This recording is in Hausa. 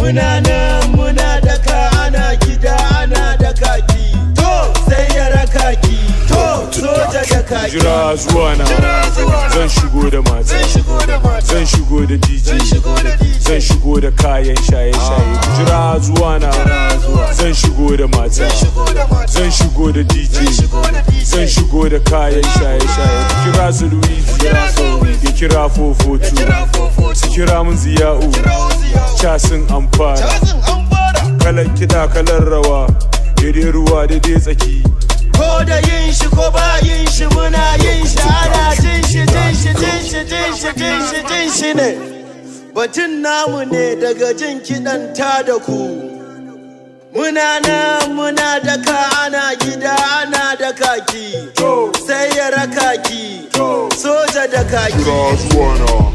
Muna nan muna daka, ana gida ana da kaki. To sai ya raka ki. To soja da kaki. Jira zuwa na. Zan shigo da mata. Zan shigo da DJ. Zan shigo da kayan shaye-shaye. Jira zuwa na. Zan shigo da mata. Zan shigo da DJ. Zan shigo da kayan shaye-shaye. Kira su Luigi. Ya kira 442. Su kira mun Ziya'u. Casin amfara. Kalan kiɗa, kalan rawa. Daidai ruwa, daidai tsaki. Ko da yin shi ko ba yin shi, muna yin shi, ana jin shi, jin shi, jin shi, jin shi, jin shi, jin shi ne. Batun namu ne daga jin kiɗan ta da ku. Muna nan muna daka, ana gida ana da kaki. Sai ya raka ki. Soja da kaki. Jira zuwa na.